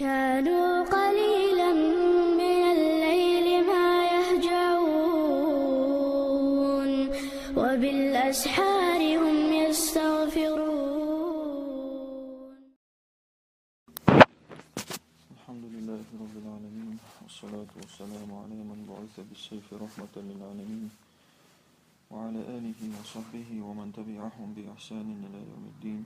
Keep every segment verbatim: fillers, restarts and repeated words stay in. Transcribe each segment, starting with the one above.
كانوا قليلا من الليل ما يهجعون، وبالأسحار هم يستغفرون. الحمد لله رب العالمين، والصلاة والسلام على من بعث بالسيف رحمة للعالمين، وعلى آله وصحبه ومن تبعهم بإحسان إلى يوم الدين.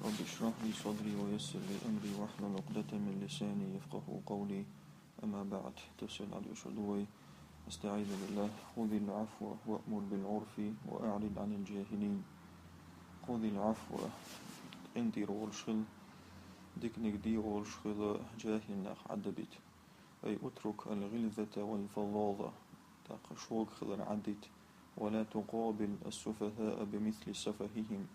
رب اشرح لي صدري ويسر لي أمري واحلل عقدة من لساني يفقهوا قولي. أما بعد، تفسير العدو شدوي. أستعيذ بالله. خذ العفو وأمر بالعرف وأعرض عن الجاهلين. خذ العفو. Къинтӏера волуш хила, диканиг де волуш хила, жахӏилнах ӏадабита. أي اترك الغلظة والفظاظة. ТӀаккха шога хилар ӏаддита. ولا تقابل السفهاء بمثل سفههم.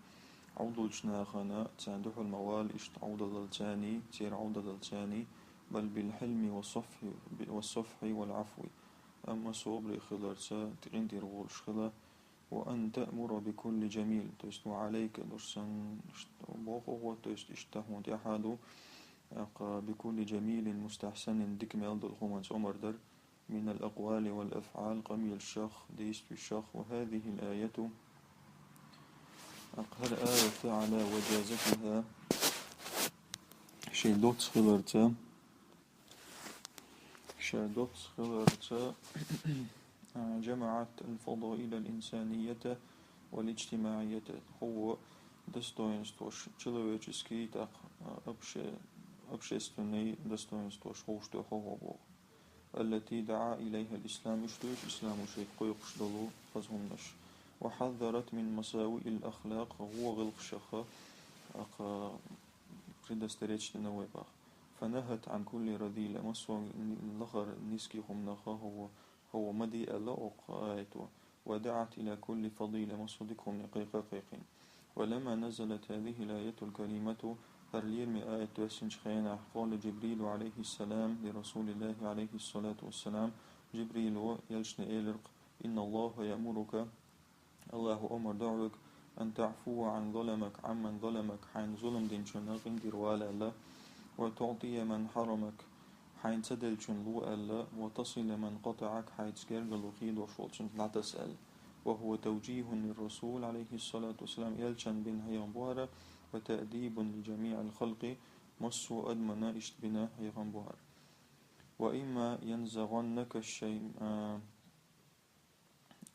Ӏовдалчу нахана царна дуьхьал ма вала иштта Ӏовдалалцарний, церан Ӏовдалалцарний, بل بالحلم والصفح، والصفح والعفو. Амма собаре хиларца, къинтӏера волуш хила, وأن تأمر بكل جميل, то есть وعليك, дурсан, боху гӀо, то есть иштта хьуна тӀехьа ду, тӀаккха بكل جميل مستحسن, дика мел долу хӀуманца омар дар, من الأقوال والأفعال, къамелашах, действиешах, وهذه الآية, тӀаккха хӀара аят على وجازتها, шайн доцца хиларца, Ша доцца хиларца, а, جمعت الفضائل الإنسانية والاجتماعية. ХӀун ду достоинствош, человеческий, тӀаккха, а, обще-, общественный достоинствош хӀуш ду хӀун ду боху. التي دعا إليها الإسلام, уьш ду уьш исламо шайга кхойкхуш долу хаза хӀуманаш. وحذرت من مساوئ الأخلاق, гӀо гӀиллакхашха, тӀаккха, предостеречь дина вай боху. فنهت عن كل رذيلة, массо а лахара низких хӀуманах хӀун ду, хӀун ду ма де аьлла оцу аято. ودعت إلى كل فضيلة, массо а дика хӀумане кхайкха а кхайкхина. ولما نزلت هذه الآية الكريمة, хӀара лераме аят доьссинчу хенахь, قال جبريل عليه السلام لرسول الله عليه الصلاة والسلام, Жибрила элчане элира-кх: إن الله يأمرك, Аллахо омар до хьоьга, أن تعفو عن ظلمك، عمن ظلمك, хьайна зулам динчунна къинтӀера вала аьлла, وتعطي من حرمك, хьайна ца деллачунна ло аьлла, وتصل من قطعك, хьайца гергарло хедош волчунна дӀатаса аьлла. وهو توجيه للرسول عليه الصلاة والسلام, элчанна бина хьехам бу хӀара, وتأديب لجميع الخلق, массо а адамана иштта бина хьехам бу хӀара. وإما ينزغنك الشي-، а,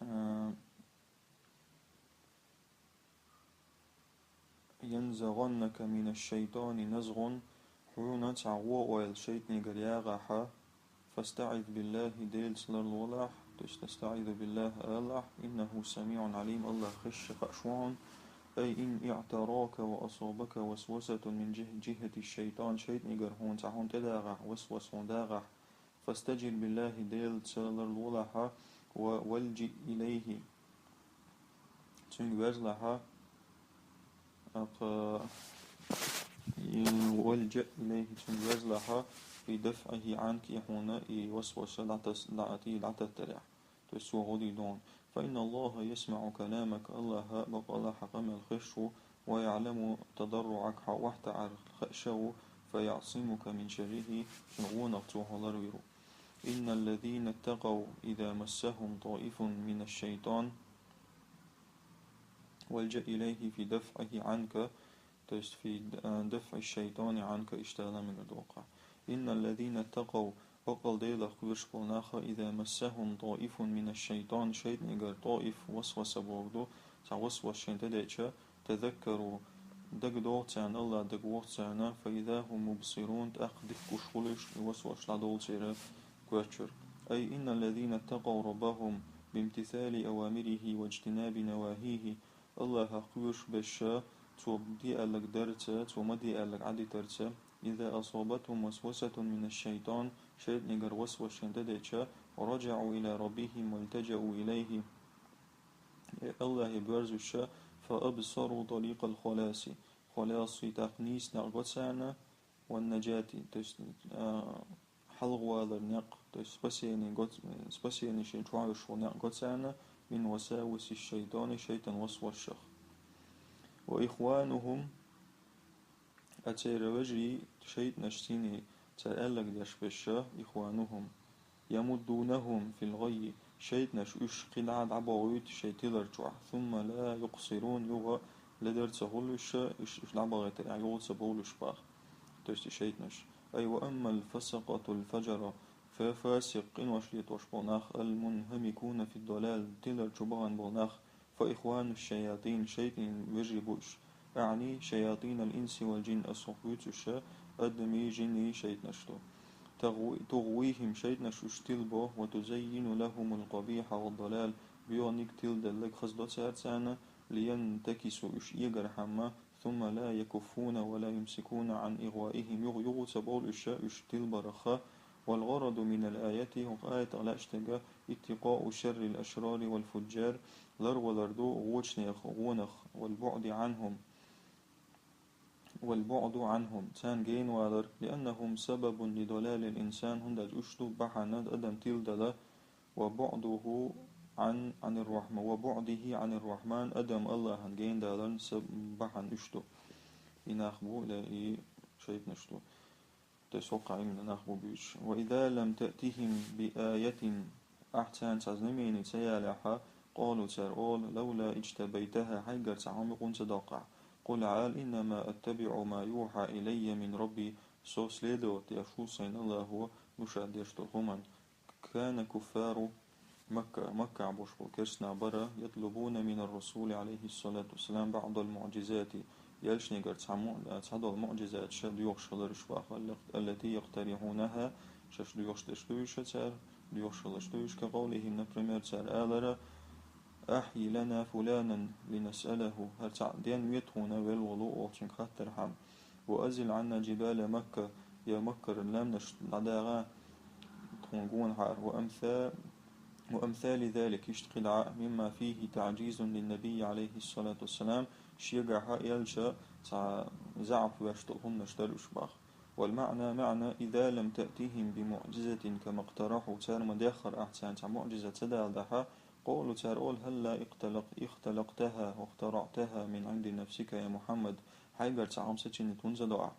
а, ينزغنك من الشيطان نزغ, хьуна цхьа гӀо ойла шайтӀанегара ягӀахь, فاستعذ بالله, Делаца ларлолахь, то есть أستعيذ بالله алахь, إنه سميع عليم, Аллах хезаш, хууш ву хьуна, أي إن اعتراك وأصابك وسوسة من جه-، جهة الشيطان, шайтӀанегара хьуна цхьа хӀума тӀедагӀахь, васвас хьуна дагӀахь, فاستجر بالله, Делаца ларлолахь, ва-, والجأ إليه, цуьнга верзалахь, акха, и, والجأ إليه, цуьнга верзалахь, في دفعه عنك, и хьуна и васваса дӀатас-, дӀа-, ти дӀататтарехь. То есть цо гӀо дийр ду хьуна. فإن الله يسمع كلامك, Аллаха бакъалла хьан къамел хезаш ву, ويعلم تضرعك, хьан охьатаӀар хууш ву, فيعصمك من شره, цуьнан гӀонах цо хьо ларвийр ву. إن الذين اتقوا إذا مسهم طائف من الشيطان والجأ إليه في دفعه عنك, то есть في د-, а, دفع الشيطان عنك, иштта ламигар доккхахь. إن الذين اتقوا, бакъалла Делах кхоьруш болу нах, إذا مسهم طائف من الشيطان, шайтӀанегара таиф, васваса бохург ду, цхьа васвас шайна тӀедеъча, تذكروا, дагадогӀу царна, Аллах дагавогӀу царна, فإذا هم مبصرون, тӀаккха дика гуш хуьлуш, и васвас дӀадолу церан коьртачуьра. أي إن الذين اتقوا ربهم بامتثال أوامره واجتناب نواهيه, Аллахах кхоьруш берш, цо де аьлларг дарца, цо ма де аьлларг Ӏадитарца, إذا أصابتهم وسوسة من الشيطان, шайтӀанегара васвас шайна тӀедеъча, رجعوا إلى ربهم والتجأوا إليه, Аллахе боьрзуьйтуш, فأبصروا طريق الخلاص, халаси, тӀаккха нийса некъ го царна, والنجاة, то есть, а, хьалхавалар некъ, то есть спасение го ц-, спасение шайна чу Ӏуьйсуш волу некъ го царна, من وساوس الشيطان, шайтӀан васвасех. وإخوانهم, а церан вежарий, шайтӀанаш цӀийнан Цар аьлларг деш беша, ихванухум, ямуддунахум фил гӀаййи, шайтӀанаш уьш кхидӀа дӀабохуьйту шайн тилар чохь, сумма ла юкъсирун, юха ледар ца хуьлуьша, уьш, уьш дӀабахийтар, юха ца бовлуьш баха. То есть и шайтӀанаш. Ай ва аммал фасакъатул фаджара, фа-, фасикъ къинош летош болу нах, ал мунхамикуна фид далал, тилар чу бахана болу нах, فإخوان الشياطين, шайтӀин вежарий бу уьш. أعني شياطين الإنس والجن, ас хӀокху дуьйцуш адамийн, жинийн шайтӀанаш ду. تغو-، تغويهم, шайтӀанаш уьш тилбо, وتزين لهم القبيح والضلال, боьханиг, тиладелларг хаздо цаьрца, لينتكسوا, уьш эгорхьама, ثم لا يكفون ولا يمسكون عن إغوائهم, юха-юха ца бовлу уьш, уьш тилбарах. والغرض من الآية, хӀокху аятах лаьтташ дерг, اتقاء شر الأشرار والفجار, ларвалар ду гӀочунех, гӀонах, والبعد عنهم, والبعد عنهم, царна генавалар, لأنهم سبب لضلال الإنسان, хӀунда аьлча уьш ду бахьана адам тиладала, وبعده عن، عن الرحمن، وبعده عن الرحمن, адам Аллахьан генадаларна саб-, бахьана уьш ду. И нах бу, или и шайтӀанаш ду. То есть хӀокху именно нах бу буьйцуш. وإذا لم تأتهم بآية, ахь царна цхьа знамени ца ялахь, قالوا, цара олу, لولا اجتبيتها, хьайгара цхьа хӀума юкъана ца доккхахь. قل, Ӏала, إنما أتبع ما يوحى إلي من ربي, со следовать деш ву сайна Аллахо луш деш долу хӀуманна. كان كفار مكة, Маккахь болуш болу керстанаш бара, يطلبون من الرسول عليه الصلاة والسلام بعض المعجزات, элчанегара цхьа му-, цхьадолу муӀжизаташ доьхуш хилар уьш баха, التي يقترحونها, шаьш доьхуш дерш ду уьш цара, доьхуш хиларш ду уьш, كقولهم, например, цара алара: أحي لنا فلانا لنسأله, хӀара цхьаъ денве тхуна, велла волу, оха цуьнга хаттархьама. وأزل عنا جبال مكة, я Маккара лаьмнаш дӀадагӀа тхуна гонахьара. وأمثا-، وأمثال ذلك, иштта кхидӀа, مما فيه تعجيز للنبي عليه الصلاة والسلام, шегахь элча цхьа заьӀап веш долу хӀуманаш дара уьш баха. والمعنى, маьӀна: إذا لم تأتهم بمعجزة كما اقترحوا, цара ма-деххара ахь царна цхьа муӀжизат ца даладахь, قالوا, цара олу: هلا اختلق-، اختلقتها واخترعتها من عند نفسك يا محمد, хьайгара цхьа хӀума сацийна хӀунда ца до ахь?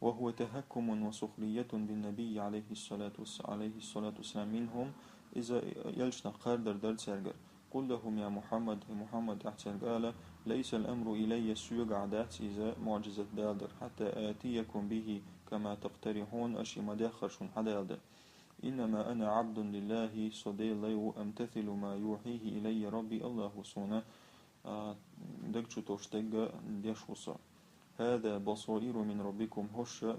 وهو تهكم وسخرية بالنبي عليه الصلاة والس-، عليه الصلاة والسلام منهم, иза элчанах кхардар дара цаьргара. قل لهم يا محمد, хӀай Мухьаммад, ахь цаьрга ала: ليس الأمر إلي, соьгахь дац иза муӀжизат даладар, حتى آتيكم به كما تقترحون, аша и ма-деххара шуна хьадаладар. إنما أنا عبد لله, со Делан лай ву, أمتثل ما يوحيه إلي ربي, Аллахо суна, а, даг чу тосуш дерг деш ву со. هذا بصائر من ربكم, хӀорш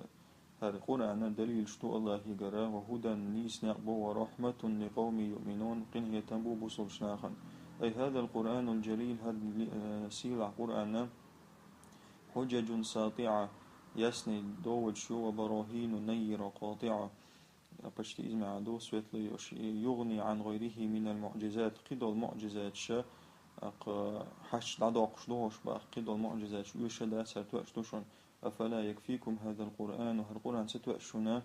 хӀара Къуръан далилаш ду Аллахьегара, وهدى, нийса некъ бу, ورحمة لقوم يؤمنون, къинхетам бу бусалбачу нахана. أي هذا القرآن الجليل, хӀара ли-, э, сийлахь Къуръан, حجج ساطعة, ясный доводаш ю, وبراهين نيرة قاطعة, почти иза маьӀна ду, светлый йолуш, يغني عن غيره من المعجزات, кхидолу муӀжизаташ, а, кху хьашташ дӀадоккхуш ду хӀорш баха, кхидолу муӀжизаташ оьшуш дац, хӀара тоьаш ду шуна. أفلا يكفيكم هذا القرآن, хӀара Къуръан ца тоьаш шуна,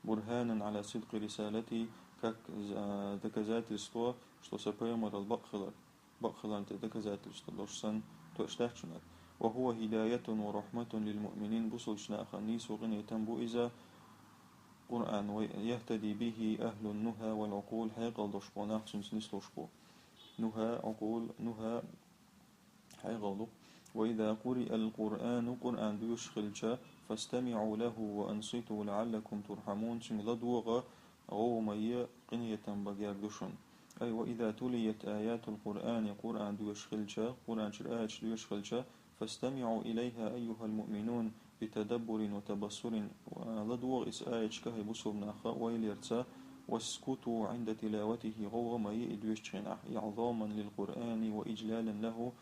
برهانا على صدق رسالتي, как, а, доказательство, что со пайхамарал бакъ хилар, бакъ хиларна тӀе доказательство долуш санна, тоьаш дац шуна. وهو هداية ورحمة للمؤمنين, бусалбачу нахана нийсо, къинхетам бу иза, Къуръан, ويهتدي به أهل النهى والعقول, хьекъал долуш болу нах цуьнца нислуш бу. Нухьа, Ӏукъул, нухьа, хьекъал ду. وإذا قرئ القرآن, Къуръан доьшуш хилча, فاستمعوا له وأنصتوا لعلكم ترحمون, цуьнга ладогӀа, гӀовгӀа ма е, къинхетам бан герга ду шуна. أي وإذا تليت آيات القرآن, Къуръан доьшуш хилча, Къуръан чуьра аяташ доьшуш хилча, فاستمعوا إليها أيها المؤمنون بتدبر وتبصر, ладогӀа иза аяташка, хӀай бусалба нах, ойлаярца, واسكتوا عند تلاوته, гӀовгӀа ма е и доьшучу хенахь, إعظاما للقرآن وإجلالا له,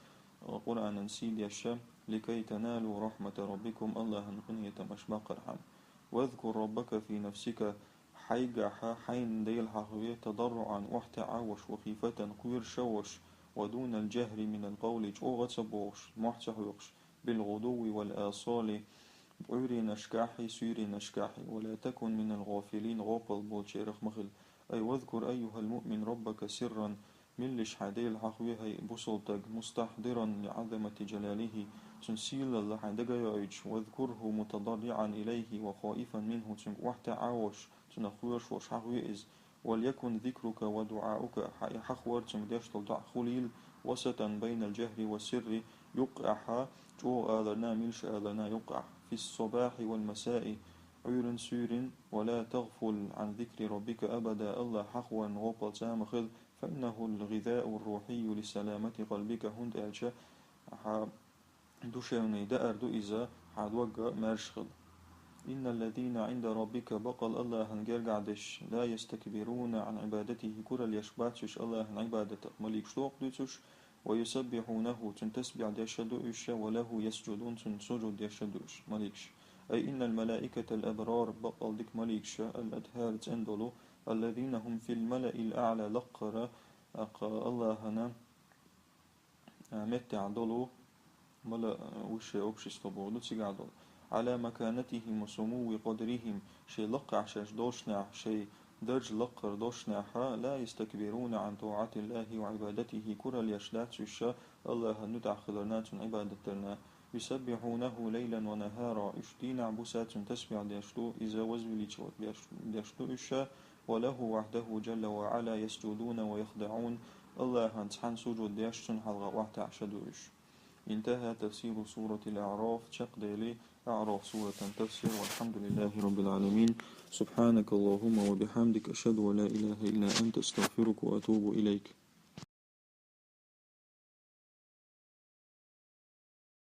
Къуръанан сий деш, لكي تنالوا رحمة ربكم, Аллахьан къинхетам аша баккхархьама. واذكر ربك في نفسك, хьайгахьа хьайна Дела хьахаве, تضرعا, охьатаьӀа волуш, وخيفة, кхоьруш а волуш, ودون الجهر من القول, чӀогӀа а ца бохуш, мохь а ца хьоькхуш, بالغدو والآصال, Ӏуьйренашкахьий, суьйренашкахьий, ولا تكن من الغافلين, гӀопал болчарах ма хила. أي واذكر أيها المؤمن ربك سرا, меллаша хьайн Дела хьахаве, хӀай бусалба стаг, مستحضرا لعظمة جلاله, цун сийлалла хьайн дага а йоуьйтуш, واذكره متضرعا إليه وخائفا منه, цуьнга охьатаьӀа а волуш, цунах хоьруш волуш хьахаве иза. وليكن ذكرك ودعاؤك, хьан и хьахавар, цуьнга деш долу доӀа хуьлийла, وسطا بين الجهر والسر, юккъехь а чӀогӀа аларна а, милаш аларна а юккъехь, في الصباح والمساء, Ӏуьйранна, суьйранна, ولا تغفل عن ذكر ربك أبدا, АллахӀ хьахаварна гӀопал цӀа ма хила, فإنه الغذاء الروحي لسلامة قلبك, хӀунда аьлча хьан душевный даар ду иза, хьан дог а маьрша хила. إن الذين عند ربك, баккъал АллахӀан гергахь дерш, لا يستكبرون عن عبادته, куралла еш бац уьш АллахӀан Ӏибадатах, маликаш дукха дуьйцуш, ويسبحونه, цунна тасбихь деш а ду уьш, وله يسجدون, цунна сужуд деш а ду уьш, маликаш. أي إن الملائكة الأبرار, баккъал дика маликаш, الأطهار, цӀена долу, الذين هم في الملأ الأعلى, лаккхара, аккха АллахӀана а, меттехь долу, мала, а, высшее общество боху ду, цигахь долу. على مكانتهم وسمو قدرهم, шайн лаккхахь шаьш долчунехь, шайн дарж лаккхара долчунехь, لا يستكبرون عن طاعة الله وعبادته, куралла еш дац уьш АллахӀан муьтӀахь хиларна, цунна Ӏибадат дарна. يسبحونه ليلا ونهارا, уьш дийнахь, буса цунна тасбихь деш ду, иза вазвелича деш, деш ду уьш, وله وحده جل وعلا يسجدون ويخضعون, АллахӀан цхьаьна сужуд деш, цунна хьалха охьатаьӀаш а ду уьш. انتهى تفسير سورة الأعراف, чекхдели АӀраф суран тафсир. والحمد لله رب العالمين. سبحانك اللهم وبحمدك، أشهد أن لا إله إلا أنت، أستغفرك وأتوب إليك.